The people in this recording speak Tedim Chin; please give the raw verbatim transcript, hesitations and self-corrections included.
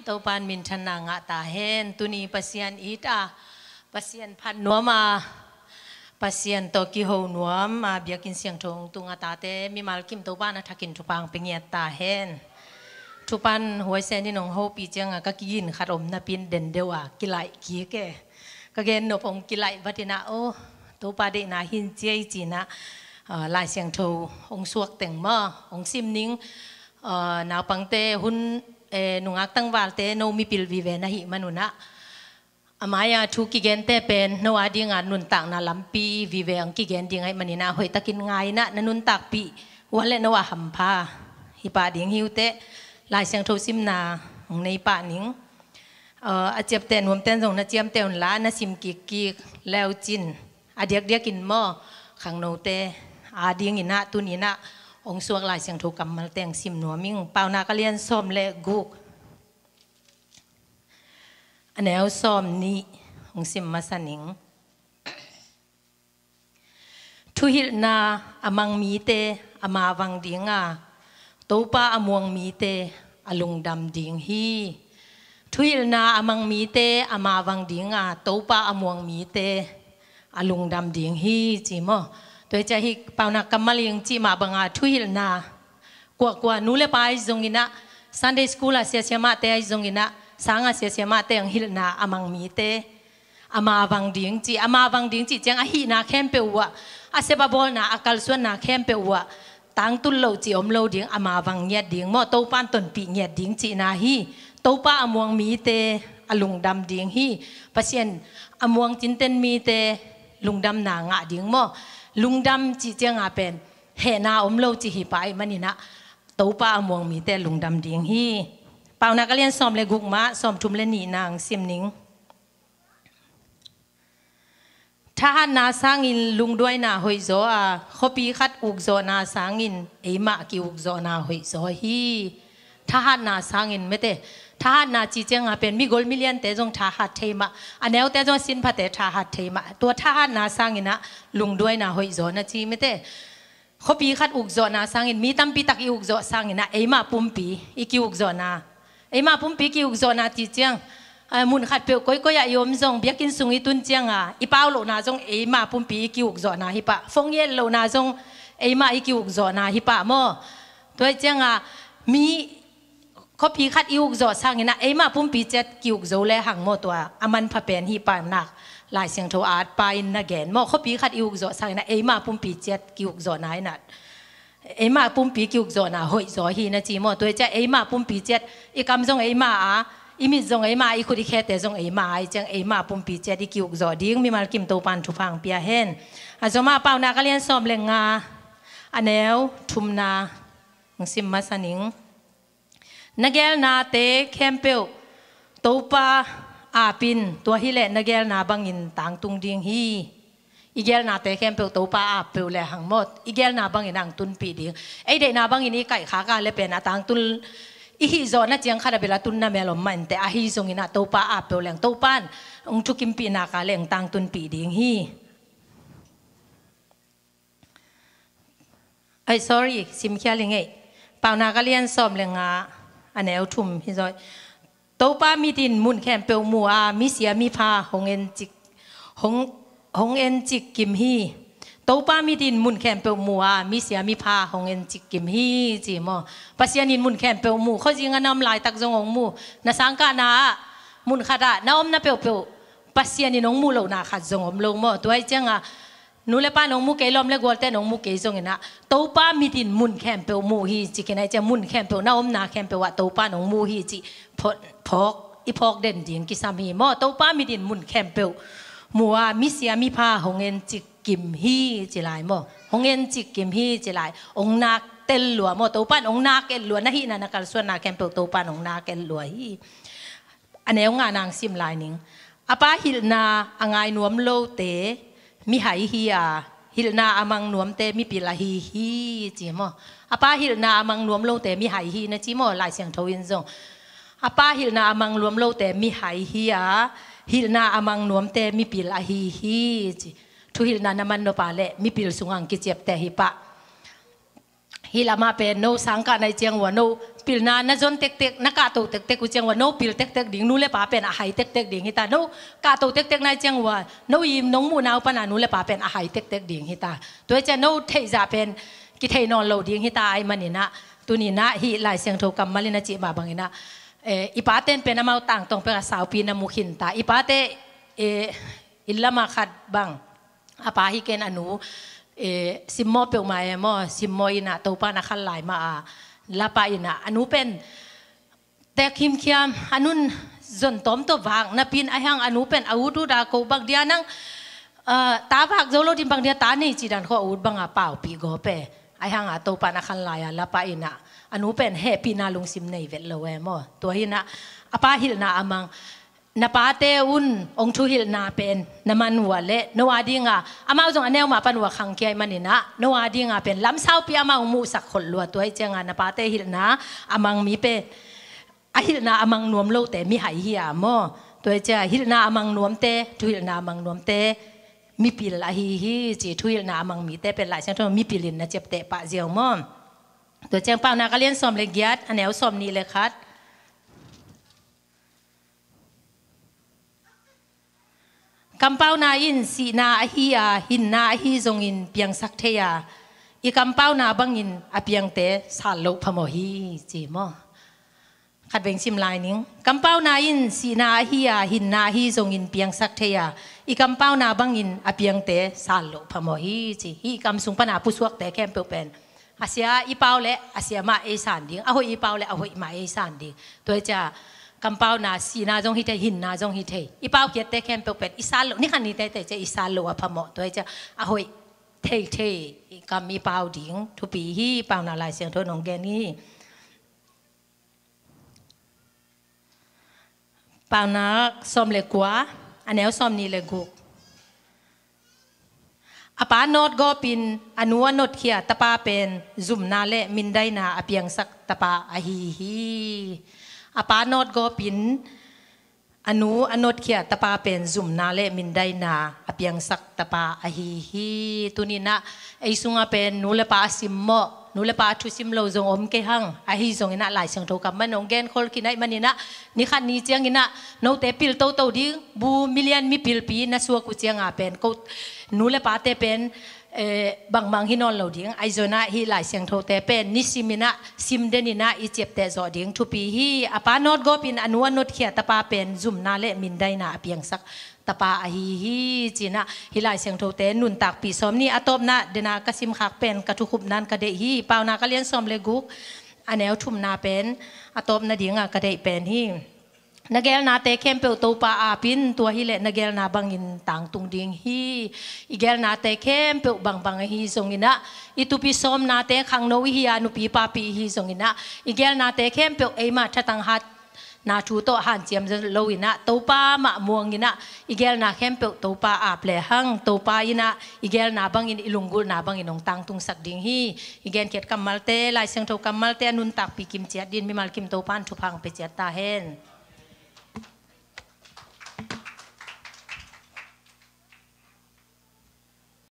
Topan minthanna ngah ta hen. Tuni Pasian it a, Pasian phat nuam a, Pasian tawh kiho nuam a, biakinn siangtho hong tung a tate mimal kim Topan a thakin thupha hong pia ngiat ta hen. Thupan huaisen in hong hopih cianga ka kigin khat om napi-in den deuh a kilaih kik e. Ka gen nop hong kilaih vat in ah, oh, Topa deihna hi in ci ei ci-in ah, ah, Lai Siangtho hong suak teng maw, hong sim ning, ah, naupangte hun, eh, nungak tangvalte no mipil vive na hih manun ah, a mai-a thu kigente pen no a dinga nuntakna lampi vive hong kigen ding ahih manin ah, hoihtakin ngai in ah na nuntakpih uh leh no a hampha hi pah ding hi uh teh, Lai Siangtho simna hong nei pah ning. Ah, a ciapteh nuamten zong na ciamteh un la, na sim kikkik le uh cin, a diakdiakin maw, khangnote a dingin ah tuni-in ah hong suak Lai Siangtho kammal teng sim nuam ing. Paunak a lian sawm le guk, a neu sawmnih hong sim masa ning. Thuhilhna a mang mite a mavang ding a, Topa a muang mite a lungdam ding hi. Thuhilhna a mang mite a mavang ding a, Topa a muang mite a lungdam ding hi, ci maw. Tua hi ciang hih paunak kammal in cih mah banga thuhilhna, kuakua nu le pa ahi zongin ah, Sunday school a sia siamahte ahi zongin ah, sang a sia siamahte hong hilhna a mang mite a mavang ding cih, a mavang ding cih ciang a hihna khempeuh uh ah, a sep a bawlna, a kalsuanna khempeuh uh ah tangtun loh cih om lo ding, a mavang ngiat ding maw, Topan tonpih ngiat ding cihna hi. Topa a muang mite a lungdam ding hi. Pasian a muang cinten mite lungdamna ngah ding maw. Lungdam cih cianga pen hehna om lo cih hi pah ahih manin ah, Topa a muang mite lungdam ding hi. Paunak a lian sawm le guk mah sawmthum le nihna hong sim ning. Thahatna sangin lungduaina hoihzaw a, khuapi khat ukzawhna sangin eimah ki-ukzawhna hoihzaw hi. Thahatna sangin mete, thahatna cih cianga pen migol miliante zong thahat thei mah, a neute zong a sinphate thahat thei mah. Tua thahatna sangin ah lungduaina hoihzaw na ci mete. Khuapi khat ukzawhna sangin, mi tampi tak i ukzawh sangin ah, eimah pumpi i ki-ukzawhna, eimah pumpi ki-ukzawhna cih ciang, ah, mun khatpeuh koikoi ah i om zong, biakinn sung i tun cianga i pau lohna zong eimah pumpi i ki-ukzawhna hi pah, phone i et lohna zong eimah i ki-ukzawhna hi pah maw. Tua hi cianga mi khuapi khat i ukzawh sangin ah, eimah pumpi ciat ki-ukzo le hang maw, tua a manpha pen hi pah nak, Lai Siangtho a atpa in na gen maw. Khuapi khat i ukzawh sangin ah, eimah pumpi ciat ki-ukzawhna in ah, eimah pumpi ki-ukzawhna hoihzaw hi na ci maw. Tua hi ciang eimah pumpi ciat, i kam zong eimah a, i mit zong eimah a, i khut i khete zong eimah a, ahi ciang eimah pumpi ciat i ki-ukzawh ding mimal kim Topan thupha hong pia hen. A zom a, Paunak a lian sawm le nga, a neu thumna hong sim masa ning. Na geelnate khempeuh Topa aap in, tua hileh na geelna bangin tangtung ding hi. I geelnate khempeuh Topa aap peuh le hang maw, i geelna bangin hong tunpih ding. Ei deihna bangin i kaihkhak a le pen a tangtun, i hihzawhna ciang khat a bel a tunna mel om mah inteh, ahi zongin ah Topa aap peuh leng Topan hong thukimpih nak a leng tangtunpih ding hi. Ai, sorry, simkhial i ngei. Paunak a lian sawm le nga, a neu thum hi zaw. Topa mit in mun khempeuh mu a, misia mipha hong encik, hong, hong encik kim hi. Topa mit in mun khempeuh mu a, misia mipha hong encik kim hi, ci maw. Pasian in mun khempeuh mu, khuazing a na om laitak zong hong mu, na sangkahna ah, mun khat ah na omna peuhpeuh Pasian in hong muh lohna khat zong om lo maw. Tua hi cianga, nu le pa nong mu kei, lawm le gualte nong mu kei zongin ah, Topa mit in mun khempeuh mu hi, ci khin a hi ciang, mun khempeuh, na omna khempeuh ah Topa nong mu hi, ci phawk, phawk, i phawk den ding kisam hi maw. Topa mit in mun khempeuh mu a, misia mipha hong encik kim hi, ci lai maw. Hong encik kim hi, ci lai. Hong nak tel lua maw. Topan hong nak et lua, na hihna na kalsuanna khempeuh Topan hong nak et lua hi. A neu nga nang sim lai ning. A pa hilhna a ngai nuam lote mihai hi a, hilhna a mang nuamte mipil ahi hi, ci maw. A pa hilhna a mang nuam lote mihai hi na ci maw, Lai Siangtho in zong. A pa hilhna a mang nuam lote mihai hi a, hilhna a mang nuamte mipil ahi hi, ci. Thuhilhna na man nop a leh mipil sungah hong kiciapteh hi pah. Hih lamah pen no sangkah na hih ciang ua, no pilna na zon tektek, na kahto tektek uh ciang ua, no pil tektek ding, nu le pa pen a hai tektek ding hita. No kahto tektek nai ciang ua, no i nong muhna uh pana nu le pa pen a hai tektek ding hita. Tua hi ciang no theihzah pen kithei nawn lo ding hita ahih maninah, tuninah hih Lai Siangtho kammal in a cih mah banginah, eh, i paten pen amau tangtong pek a saupi na mu khinta. I pate, eh, inn lamah khat bang a pa hi ken a nu, eh, simmawh peuhmah e maw, simmawh inah Topa na khan lai mah a, lapah inah a nu pen tek himkhiam, a nun zon tawm tawh vak napi in, ahi hang a nu pen a ut ut a, ko bang dia nang, ah, ta vak zo lo din bang dia ta nei ci dan khawh a ut banga paupih gawp e. Ahi hang a Topa na khan lai a, lapah inah a nu pen hehpihna lungsim nei vet lo e maw. Tua hinah a pa hilhna a mang, na pate un hong thuhilhna pen na man uh a leh no a dinga, amau zong a neu mah pan uh a khangkhia ahih maninah, no a dinga pen lam saupi amau hong muhsak kholh lua. Tua hi cianga na pate hilhna a mang mi pen, a hilhna a mang nuam lote mihai hi a maw. Tua hi cianga hilhna a mang nuamte, thuhilhna a mang nuamte mipil ahi hi ci. Thuhilhna a mang mite pen Lai Siangtho mipil in na ciapteh pah ziau maw. Tua ciang Paunak a lian sawm le giat, a neu sawm nih le khat. Kampauna in sihna ahi a, hinna ahi zongin piangsak thei a, i kampauna bangin a piangte sal loh phamawh hi, ci maw? Khat veng sim lai ning. Kampauna in sihna ahi a, hinna ahi zongin piangsak thei a, i kampauna bangin a piangte sal loh phamawh hi, ci. Hih kam sung pana pusuakte khempeuh pen a sia i pau le a sia mah ei san ding, a hoih i pau le a hoih mah ei san ding. Tua hi cia kampauna sihna zong hi thei, hinna zong hi thei. I pau khiatte khempeuh pen i sal loh, ni khat ni teitei cia i sal loh a phamawh. Tua hi cia a hoih theithei i kam i pau ding thupi hi. Paunak Lai Siangtho nong gen hi. Paunak sawm le kua, a neu sawm nih le guk. A pa nawt gawpin a nu a notkhia tapa pen zumna le mindaina a piangsak tapa ahi hi. A pa nawt gawpin a nu a notkhia tapa pen zumna le mindaina a piangsak tapa ahi hi. Tuninah ei sungah pen nu le pa a simmawh, nu le pa a thusim lo zong om kei hang. Ahi zonginah Lai Siangtho kammal in hong genkhol khin ahih maninah, ni khat ni cianginah note pil toto ding, bu milian mipilpi na suak uh cianga pen ko nu le pate pen, eh, bangbang hi nawn lo ding. Ahi zonginah hih Lai Siangthote pen nisiminah simdeninah i ciapteh zawh ding thupi hi. A pa nawt gawpin a nu a notkhia tapa pen zumna le mindaina a piangsak tapa ahi hi, cinah hih Lai Siangthote nuntakpih sawm ni. A tawpna dena ka simkhak pen ka thukhupnan ka deih hi. Paunak a lian sawm le guk, a neu thumna pen a tawpna dinga ka deih pen hi. Na gelnate khempeuh Topa apin, tua hileh na gelna bangin tangtung ding hi. I gelnate khempeuh bangbang ahi zonginah, i tupi sawmnate khangno ihi a, nupi papi ihi zonginah, i gelnate khempeuh eimah thatang hat na thu tawh hanciam loinah Topa mah muanginah i gelna khempeuh Topa ap lehang Topa inah i gelna bangin, i lunggulhna bangin hong tangtungsak ding hi. I genkhiat kammalte, Lai Siangtho kammalte a nuntakpih kimciat din mimal kim Topa in thupha hong pia ciat ta hen.